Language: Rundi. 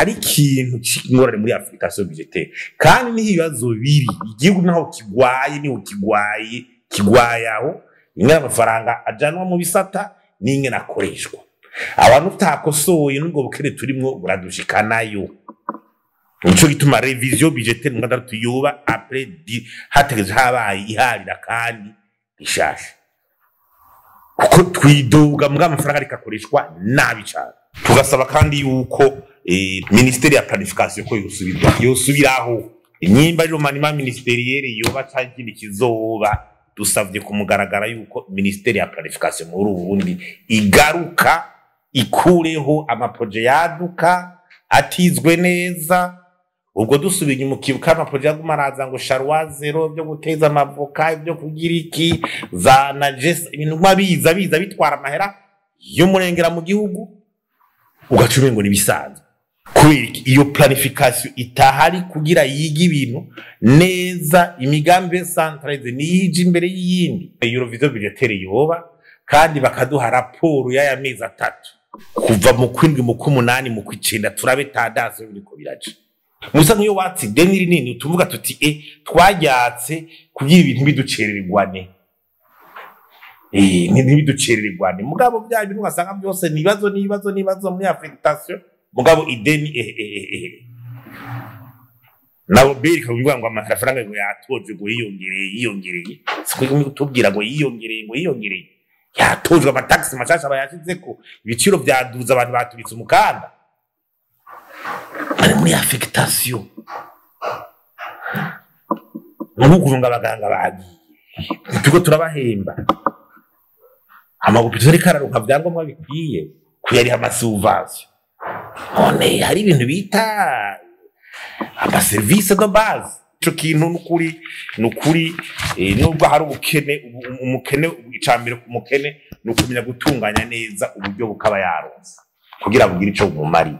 Hari ikintu c'ingorane muri affectation budgétaire, kandi niho ibibazo biri. Igihugu naho kigwaye, niho kigwaye, kigwaye aho ingene amafaranga ajanwa mu bisata n'ingene akoreshwa. Abantu utakosoye, n'ubwo bukene turimwo buradushikanayo. Nico gituma révision budgétaire mu gatandatu yoba après hategeze habaye iharira kandi rishasha, kuko twidoga mbwa amafaranga ariko akoreshwa nabi cane. Tugasaba kandi yuko ministère ya planification ko yosubirwa, yosubiraho. Inyimba rero remaniement ministériel yoba canke ikindi kizoba, dusavye kumugaragara yuko ministère ya planification muri Burundi igaruka, ikureho ama projets yaduka atizwe neza. Ubwo dusubiye inyuma, ukibuka ama projets yaguma araza ngo charroi zéro, byo guteza amavoka, byo kugira iki, za najes, ibintu guma biza biza bitwara amahera y'umurengera mu gihugu, ugaca umengo nibisanzwe. Kubera iki? Iyo planification itahari kugira yige ibintu neza, imigambi centralisée niyije imbere y'iyindi. Iyo révision budgétaire yoba, kandi bakaduha raporo y'aya mezi 3, kuva mu kwindwi, mu kw'umunani, mu kw'icenda, turabe tendance biriko biraca. Musa nk'iyo watse ideni rinini, tuvuga tuti twaryatse kugira ibintu biducerererwane, ntibiducerererwane. Mugabo bya bintu ugasanga byose ni ibibazo, n'ibibazo, n'ibibazo muri affectation. Mugabo ideni nabo bereka kuvuga ngo amafaranga ngo yatojwe, ngo yiyongereye, yiyongereye. Siko tubwira ngo yiyongereye, ngo yiyongereye, yatojwe. Ama taxes mashasha bayashizeko, ibiciro vyaduze, abantu baturitse umukanda, bari muri affectation. Nubu ngo abaganga bagiye, turiko turabahemba, amahôpitaux ariko araronka vyangombwa bikwiye kuyariha ama subventions. None hari ibintu bita ama services de base. Ico kintu nukuri, nukuri, nubwo hari ubukene, umukene, icambere ku mukene ni ukumenya gutunganya neza uburyo bukaba yaronse kugira bugire ico bumumariye.